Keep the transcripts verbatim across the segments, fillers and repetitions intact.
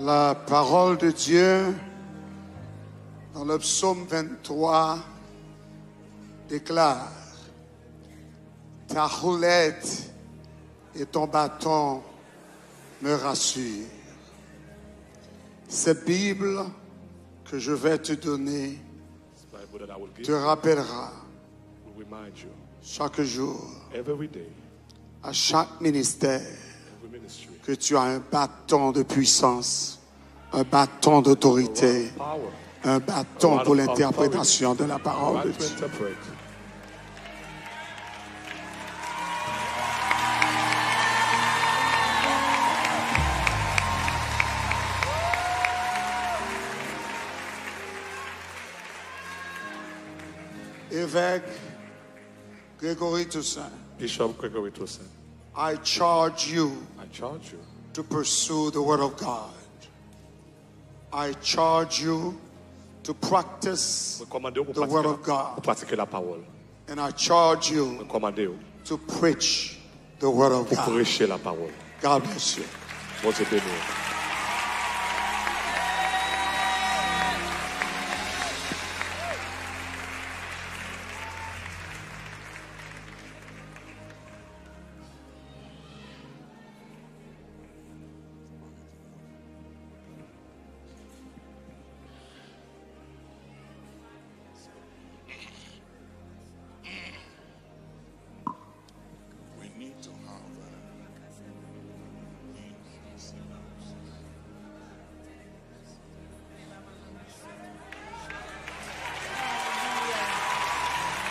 La parole de Dieu, dans le psaume vingt-trois, déclare, ta houlette et ton bâton me rassurent. Cette Bible que je vais te donner te rappellera chaque jour, à chaque ministère, que tu as un bâton de puissance, un bâton d'autorité, un bâton pour l'interprétation de la parole de Dieu. Évêque Gregory Toussaint, Bishop Gregory Toussaint, I charge you I charge you to pursue the word of God. I charge you to practice Mwen kòmande w pou the word pratike of la, God. Pou pratike lapawòl. And I charge you Mwen kòmande w to preach the word of God. Pou preche lapawòl. God bless you. Bondye beni w. We need to have a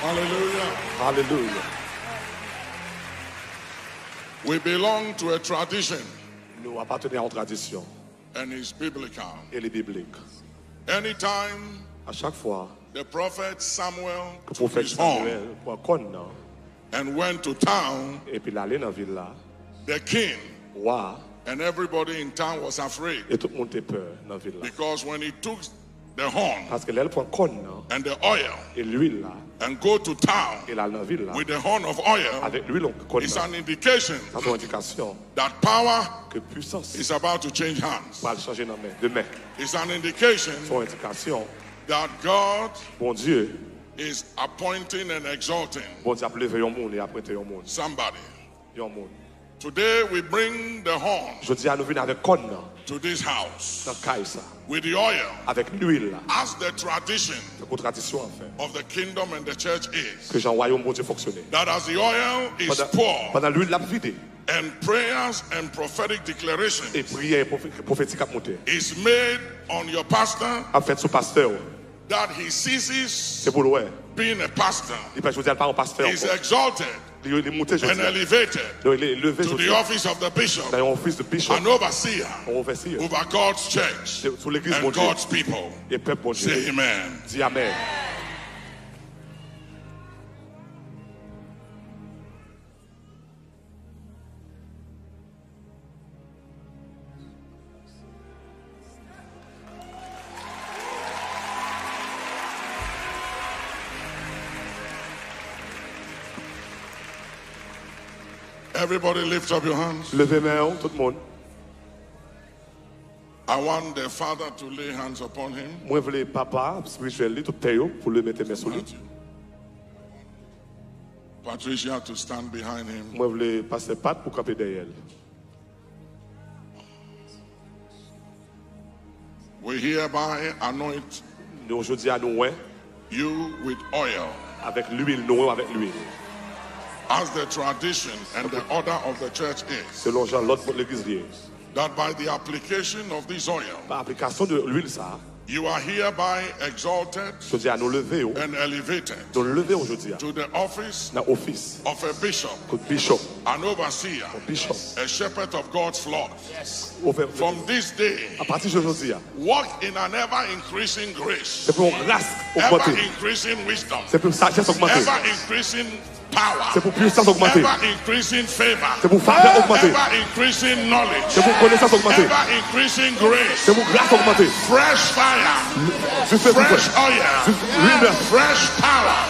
Hallelujah. Hallelujah. We belong to a tradition. Nou apateni a yon tradisyon. And it's biblical. E li biblik. Anytime A chak fwa the prophet Samuel ke took pwofèt his horn Samuel pran kòn nan and went to town, epi l ale nan vil la, the king wa and everybody in town was afraid, e tout moun te pè nan vil la. Because when he took the horn Paske lè l pran kòn nan, and the oil e lwil la, and go to town e l al nan vil la with the horn of oil, avèk lwil kòn nan, it's an indication sa se yon endikasyon that power ke pwisans is about to change hands. Pral chanje nan men, de men. It's an indication Se yon endikasyon that God Bondye is appointing and exalting Bondye ap leve yon moun e ap mete yon moun. Somebody. Yon moun. Today we bring the horn Jodi a nou vin avèk kòn nan to this house nan kay sa, with the oil avèk lwil la, as the tradition tankou tradisyon an fè, of the kingdom and the church is ke jan wayòm Bondye fonksyone. That as the oil is Pandan, poured pandan lwil la ap vide, and prayers and prophetic declarations e priyè pwofe-, pwofetik ap monte is made on your pastor, ap fèt sou pastè w, that he ceases se pou l wè being a pastor, li pa jodi a l pa yon pastè is ankò. Exalted Li, li moute jodi and a. Elevated Li, li leve to jodi the a office of the bishop, nan yon ofis de bishop, an overseer yon overseer over God's church sou legliz and Bondye God's people. E pèp Bondye. Say amen. Di amèn. Everybody lift up your hands. Leve men w, tout moun. I want the father to lay hands upon him. Mwen vle papa espirityèl li, tout pè yo, pou l mete men sou li. Patricia to stand behind him. Mwen vle pastè Pat pou kanpe dèyè l. We hereby anoint Nou, jodi a, nou wè you with oil, avèk lwil, nou wè w avèk lwil. As the tradition and the order of the church is, Selon jan lòd legliz li ye. That by the application of this oil, Pa aplikasyon de lwil sa a, you are hereby exalted Jodi a, nou leve w. And elevated Nou leve w jodi a. To the office Nan ofis. Of a bishop, Kot bishop. An overseer, Kot bishop. A shepherd of God's flock. Ou fè From this day, Apati de jodi a. Walk in an ever increasing grace. Se pou yon gras ogmante. Ever increasing wisdom. Se pou sajès ogmante. Ever increasing power. Se pou pwisans ogmante. Ever increasing favor. Se pou favè ogmante. Ever increasing knowledge. Se pou konesans ogmante. Ever increasing grace. Se pou gras ogmante. Fresh fire. Dife pou Fresh oil. Dife, lwil nèf. Fresh power.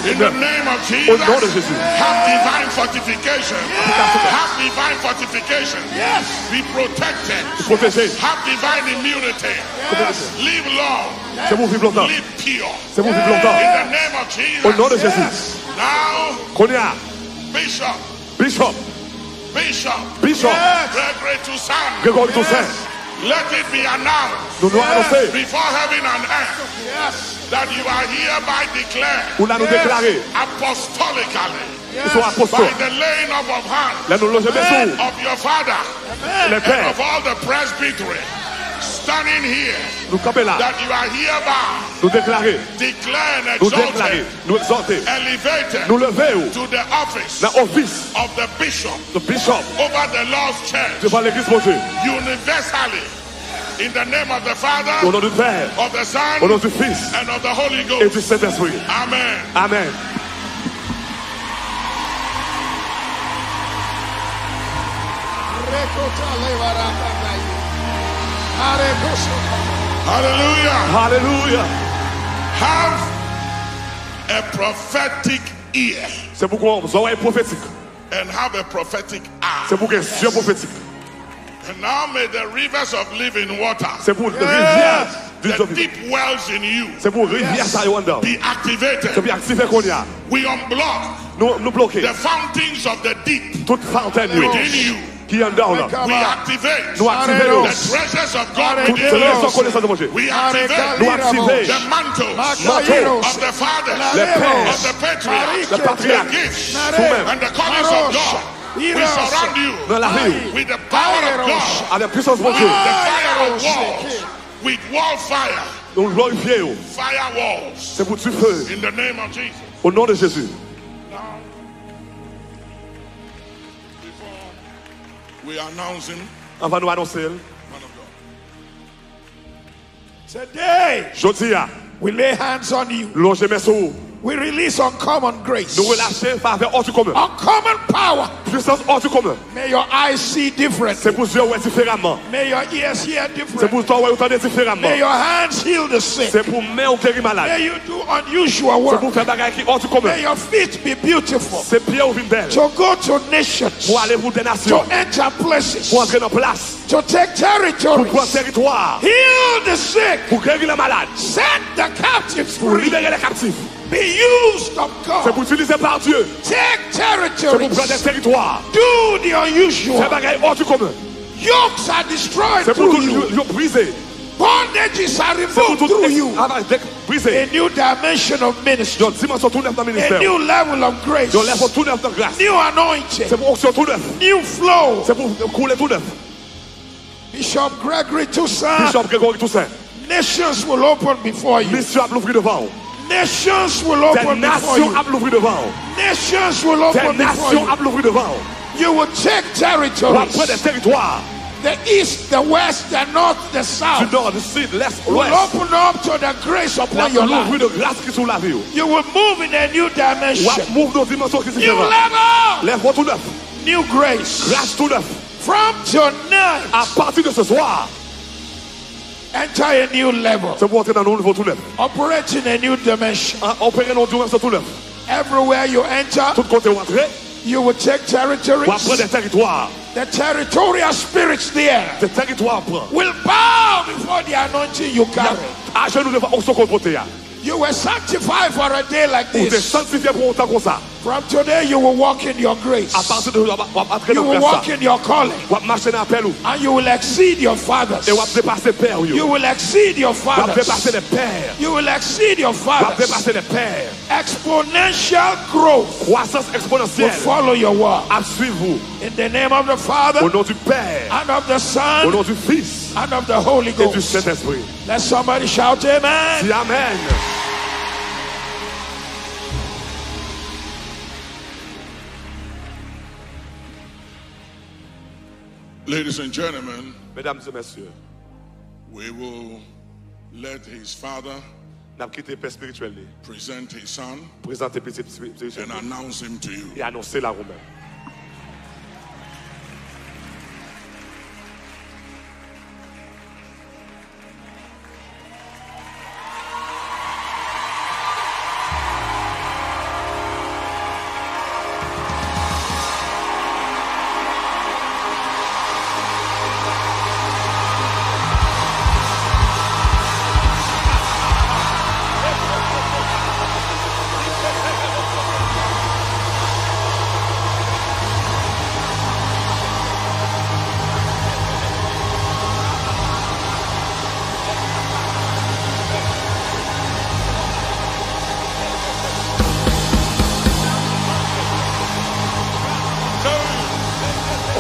In the name of Jesus, au nom de Jésus, have divine fortification. Have divine fortification. Yes. Be protected. Protégé. Have divine immunity. Yes. Live long. C'est pour vivre longtemps. Live pure. C'est pour vivre longtemps. In the name of Jesus. Au nom de Jésus. Now, kounye a, Bishop, Bishop, Bishop, Bishop, Gregory Toussaint. Gregory Toussaint. Let it be announced, nou, nou anonse, before heaven and earth, that you are hereby declared, ou la nou deklare, apostolically, ki se apostol, by the laying up of hands, lè nou loje men sou, of your father, le père, and of all the presbytery standing here, nou kanpe la, that you are hereby, nou deklare, declared and, nou deklare, exalted, nou egzòlte, elevated, nou leve w, to the office, nan ofis, of the bishop, the bishop, over the Lord's church, devan legliz Bondye, universally, in the name of the Father, au nom du Père, of the Son, au nom du Fils, and of the Holy Ghost, et du Saint-Esprit. Amen. Amen. Hallelujah. Hallelujah. Have a prophetic ear. Se pou gen zòrèy pwofetik. And have a prophetic eye. Se pou gen zye pwofetik. And now may the rivers of living water, se pou rivyè, the deep wells in you, se pou rivyè sa yo anndan, be activated. Se pou aktive kounye a. We unblock, nou, nou bloke, the fountains of the deep, tout fontèn yo, within you, ki anndan w lan. We activate, nou aktive yo, the treasures of God, tout trezò konesans de Bondye. We activate, nou aktive, the mantles, manto, of the fathers, le pè, of the patriarchs, le patriyach, the gifts, ou menm, and the callings of God. We surround you, nan lavi w, with the power of God, avèk pwisans Bondye, the fire of walls, with wall fire, nou glorifye yo, fire walls, se pou dife, in the name of Jesus. Au nom de Jésus. Now, before we announce him, anvan nou anonse l, man of God, today, jodi a, we lay hands on you. Lonje men sou ou. We release uncommon grace. Nou relache favè hors du commun. Uncommon power. Pwisans hors du commun. May your eyes see different. Se pou zye w wè diferaman. May your ears hear different. Se pou zòrèy ou tande diferaman. May your hands heal the sick. Se pou men w geri malad. May you do unusual work. Se pou fè bagay ki hors du commun. May your feet be beautiful. Se pye w vin bèl. To go to nations. Pou ale pou de nasyon. To enter places. Pou antre nan plas. To take territories. Pou pran teritwa. Heal the sick. Pou geri lè malad. Set the captives free. Pou libere lè kaptif. Be used of God. Se pou itilize pa Dye. Take territories. Se pou pran de teritwa. Do the unusual. Fè bagay hors du commun. Yokes are destroyed through you. Se pou tout yo, yo brize. Bondages are removed through you. Se pou tout esklavaj de-, brize. A new dimension of ministry. Yon dimansyon tou nèf nan ministè. A new level of grace. Yon level tou nèf nan gras. New anointing. Se pou onksyon tou nèf. New flow. Se pou koule tou nèf. Bishop Gregory Toussaint. Bishop Gregory Toussaint. Nations will open before you. Nasyon ap louvri devan w. Nations will open before you. De nasyon ap louvri devan w. Nations will open before you. De nasyon ap louvri devan w. You will take territories. W ap pran de teritwa. The east, the west, the north, the south. Du nord, du sud, l'est, l'ouest. Will open up to the grace upon your life. L ap louvri de gras ki sou lavi w. You will move in a new dimension. W ap move nan dimansyon ki diferan. New level. Level tou nèf. New grace. Gras tou nèf. From tonight, à partir de ce soir, enter a new level. Se pou antre nan yon nivo tou nèf. Operate in a new dimension. An, opere nan yon dimansyon tou nèf. Everywhere you enter, tout kote w antre, you will take territories. W ap pran de teritwa. The territorial spirits there, de teritwa w ap pran, will bow before the anointing you carry. Y ap ajenou devan onksyon ke w pote a. You were sanctified for a day like this. Ou te sanktifye pou yon tan konsa. From today, you will walk in your grace. Apati de jodi a, w ap, w ap antre nan gras la. You will walk in your calling. W ap mache nan apèl ou. And you will exceed your fathers. E w ap depase pè w yo. You will exceed your fathers. W ap depase lè pè. You will exceed your fathers. W ap depase lè pè. Exponential growth, kwasans eksponansyèl, will follow your walk. Ap swiv ou. In the name of the Father, au nom du Père, and of the Son, au nom du Fils, and of the Holy Ghost, et du Saint-Esprit. Let somebody shout amen. Di amen. Ladies and gentlemen, mesdames et messieurs, we will let his father, n ap kite pè espirityèl li, present his son, prezante pitit espirityèl li, and announce him to you. E anonse l a ou menm.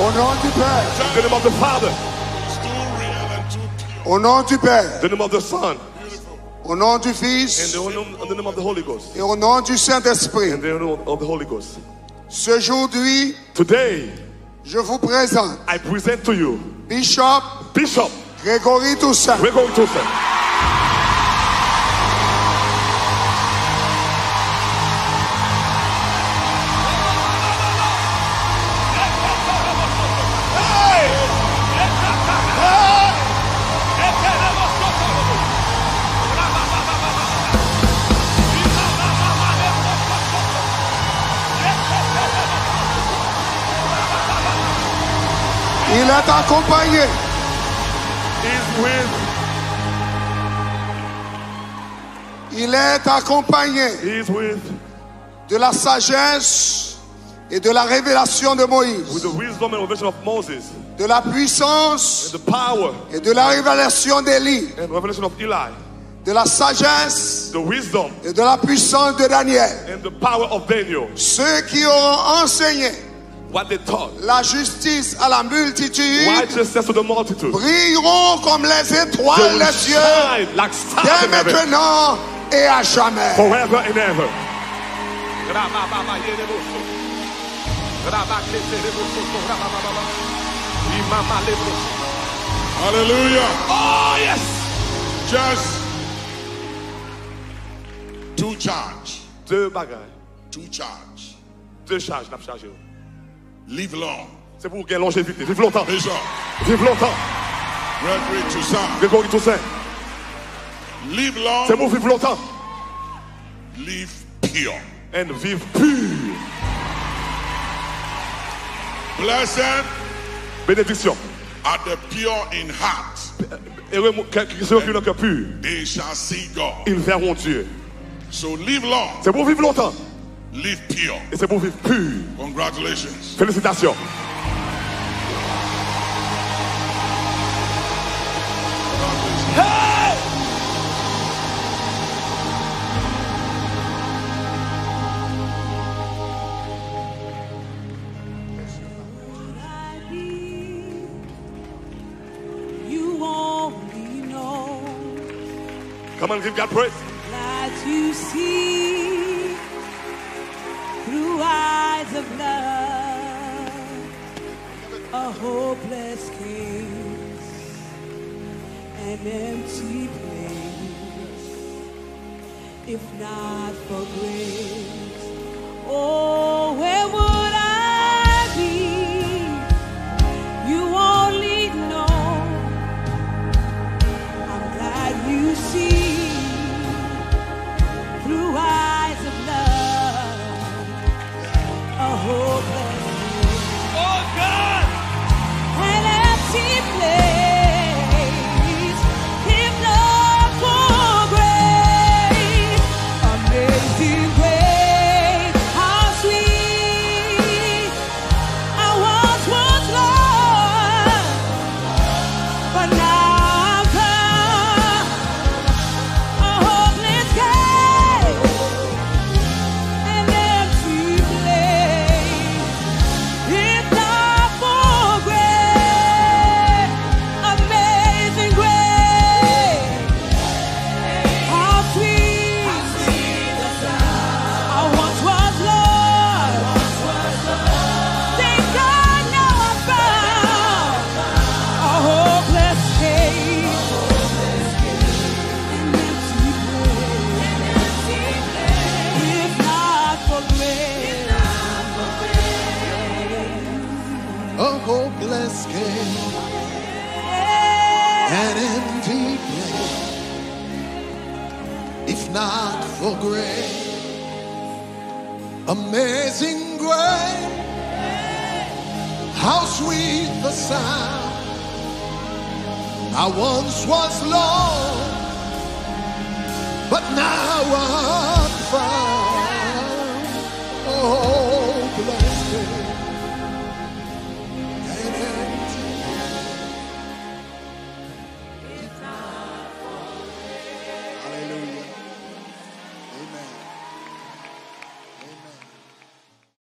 Au nom du Père. In the name of the Father, Au nom du Père. the name of the Son, Au nom du and Fils. the, in the name of the Holy Ghost. Et au nom du Saint-Esprit. In the name of the Holy Ghost. Aujourd'hui, Today, je vous présente I present to you Bishop Bishop Grégory Toussaint. Grégory Toussaint. Il est accompagné. He's with, Il est accompagné he's with, de la sagesse et de la révélation de with Moïse, the wisdom and revelation of Moses, de la puissance the power et de la révélation d'Élie, and revelation of Eli, de la sagesse the wisdom et de la puissance de Daniel. and the power of Daniel. Ceux qui auront enseigné What they taught, la justice à la multitude righteousness to the multitude, brilleront comme les they étoiles will des cieux shine like dès stars in heaven, maintenant et à jamais. Forever and ever. Hallelujah. Oh yes. Just two charge. De bagay. Two charge. De chaj n ap chaje yo. Live long. Se pou w gen lonjevite. Viv lontan. Bishop. Viv lontan. Gregory Toussaint. Grégory Toussaint. Live long. Se pou w viv lontan. Live pure. And viv pur. Blessed Benediksyon. are the pure in heart. Ere moun ki se yo ki nan kè pur. They shall see God. Ils verront Dieu. So live long. Se pou w viv lontan. Live pure. E se pou w viv pur. Congratulations. Felisitasyon. You only know. Come on, give God praise. Glad you see through eyes of love a hopeless case, an empty place. If not for grace, oh, where would I be? You only know. I'm glad you see through eyes of love a hopeless Oh God! An empty place, if not for grace. Amazing grace, how sweet. I once was lost, but now I'm found. A hopeless case, an empty place. If not for grace, amazing grace, how sweet. I once was lost. Thank God now I'm found. A hopeless case. An empty place. If not for grace. A hopeless case, an empty place. If not for grace, amazing grace, how sweet the sound. I once was lost, but now I'm found. Oh, blessed and empty. Hallelujah. Amen.